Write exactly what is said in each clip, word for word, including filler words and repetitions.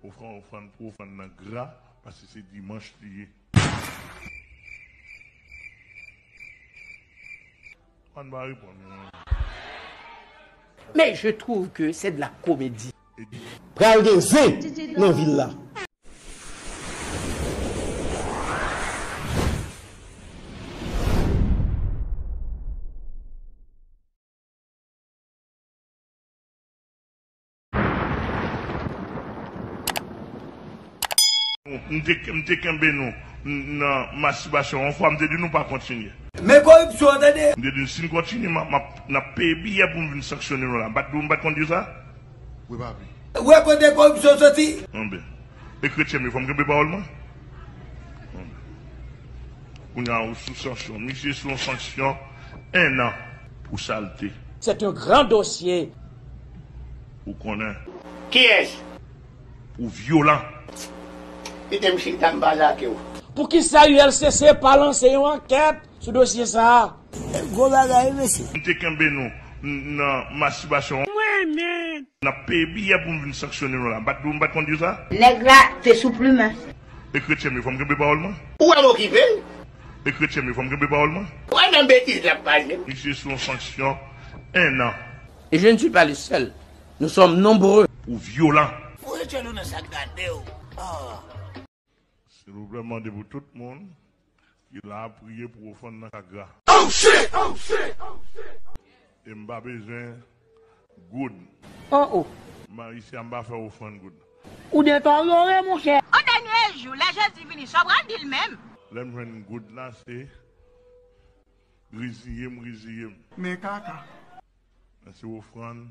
Ofrann, ofrann pou ofrann nan gra, paske se dimanch li ye. Ann ba reponn mwen. Mais je trouve que c'est de la comédie. E di- Pral gen zen nan vil la. M te, m te kenbe nou n- nan mastibasyon yon fwa, m te di nou pa kontinye. Men koripsyon, tande! M te di nou si n kontinye, m ap, m ap, n ap peye biyè pou m vin sanksyone nou la. M pa t, m pa t konn di sa? Wi, papi. Wè kote koripsyon soti? Anben. E kretyen m yo, fò m kenbe pawòl mwen? Anben. Kounye a, ou sou sanksyon. Misye sou yon sanksyon en an pou salte. C'est un grand dossier. Ou konnen. Kiyès? Ou vyolan. Kite m chita m pale ak ou. Poukisa U L C C pa lanse yon ankèt sou dosye sa a? Gwo bagay, mesye. M te kenbe nou n- nan mastibasyon. N ap peye biyè pou m vin sanksyone nou la. M pa t, m pa t konn di sa? Nèg la te sou plimen. E kretyen m yo, fò m kenbe pawòl mwen? Ou wè m okipe l? E kretyen m yo, fò m kenbe pawòl mwen? Ou wè nan betiz l ap pale? Misye sou yon sanksyon en an. Et je ne suis pas le seul. Nous sommes nombreux. Ou vyolan. Ou retire nou nan sa k gade w. Ah. Silvouplè, m mande pou tout moun ki la a priye pou ofrann nan ka gra. E m pa bezwen goud. Oh oh. M pa isi a, m pa fè ofrann goud. Ou deteryore, monchè. An dènye jou, lè Jezi vini, sa w pral di l menm? Lè m jwenn goud la, se reziye m, reziye m. Men kaka. Men se ofrann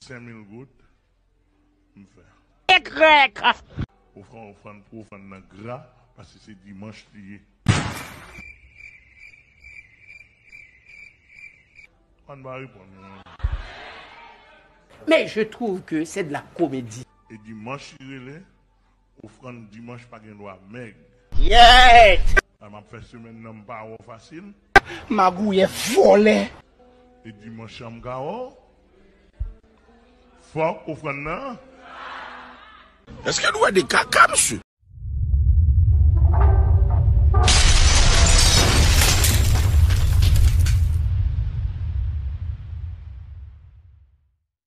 senk mil goud m fè. Ekrèk! Ofrann, ofrann pou ofrann nan gra, paske se dimanch li ye. Ann ba reponn mwen. Mais je trouve que c'est de la comédie. E dimanch li rele, ofrann dimanch pa gen dwa mèg. Yèt! A, m ap fè semèn nan, m pa wè w fasil. Magouyè, vòlè. E dimanch an m ka wè w. Fòk ofrann nan. Èske nou wè de kaka, mesye?